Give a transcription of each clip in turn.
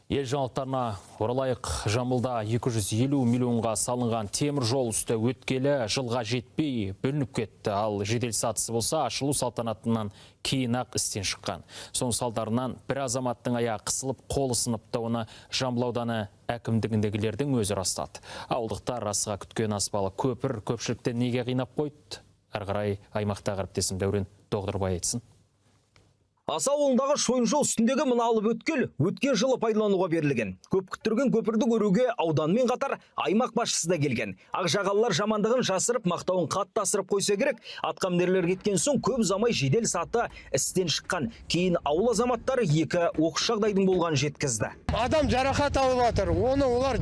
Ел жаңалықтарына оралайық. Жамбылда 250 миллионға салынған темір жол үсті өткелі жылға жетпей бүлініп кетті. Ал жедел сатысы болса, ашылу салтанатынан кейін ақ істен шыққан. Соның салдарынан бір азаматтың аяғы қысылып, қолы сыныпты. Оны Жамбыл ауданы әкімдігіндегілердің өзі растады. Ауылдықтар асыға күткен аспалы көпір көпшілікті неге қинап қойды? Әрі қарай аймақтағы әріптесім Дәурен Доғдырбай айтсын. Аса ауылындағы шойын жол үстіндегі мына алып өткел өткен жылы пайдалануға берілген. Көп күттірген көпірді көруге ауданмен қатар аймақ басшысы да келген. Ақжағалылар жамандығын жасырып, мақтауын қатты асырып қойса керек. Атқамінерлер кеткен соң көп ұзамай жедел саты істен шыққан. Кейін ауыл азаматтары екі оқыс жағдайдың болғанын жеткізді. Адам жарақат алып жатыр, оны олар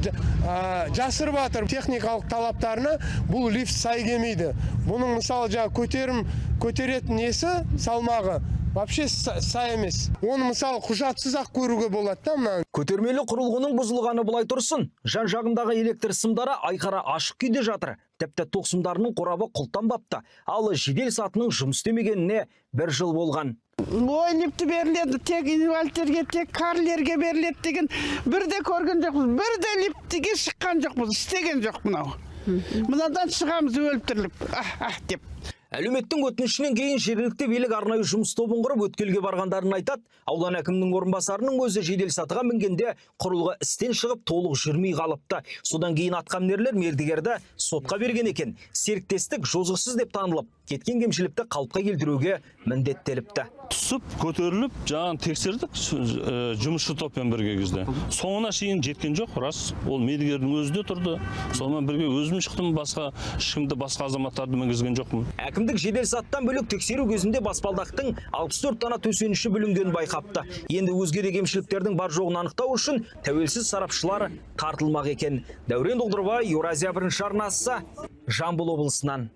жасырып жатыр. Техникалық талаптарына бұл лифт сай келмейді. Бұның, мысалы, жаңағы көтерім көтеретін несі, салмағы вообще сай емес. Оны, мысалы, құжатсыз ақ көруге болады да мынаны. Көтермелі құрылғының бұзылғаны былай тұрсын. Жан жағындағы электр сымдары айқара ашық күйде жатыр. Тіпті тоқ сымдарының қорабы құлыптанбапты. Ал жедел сатының жұмыс істемегеніне бір жыл болған. Ой, лифті беріледі, тек инвалидтерге, тек кәрілерге беріледі деген бір де көрген жоқпыз, бір де лифтіге шыққан жоқпыз, істеген жоқ мынау. Мынадан шығамыз өліп тіріліп, ах, ах деп. Әлеуметтің өтінішінен кейін жергілікті билік арнайы жұмыс тобын құрып, өткелге барғандарын айтады. Аудан әкімінің орынбасарының өзі жедел сатыға мінгенде құрылғы істен шығып, толық жүрмей қалыпты. Содан кейін атқамінерлер мердігерді сотқа берген екен. Серіктестік жозықсыз деп танылып, кеткен кемшілікті қалыпқа келтіруге міндеттеліпті. Түсіп, көтеріліп, жаңағы тексердік жұмысшы топпен бірге кезде. Соңына шейін жеткен жоқ, рас. Ол мердігердің өзі де тұрды. Сонымен бірге өзім шықтым, басқа ешкімді, басқа азаматтарды мінгізген жоқпын. Әкімдік жедел саттан бөлек тексеру кезінде баспалдақтың 64 дана төсеніші бүлінгенін байқапты. Енді өзге де кемшіліктердің бар жоғын анықтау үшін тәуелсіз сарапшылар тартылмақ екен. Дәурен Доғдырбай, Еуразия бірінші арнасы, Жамбыл облысынан.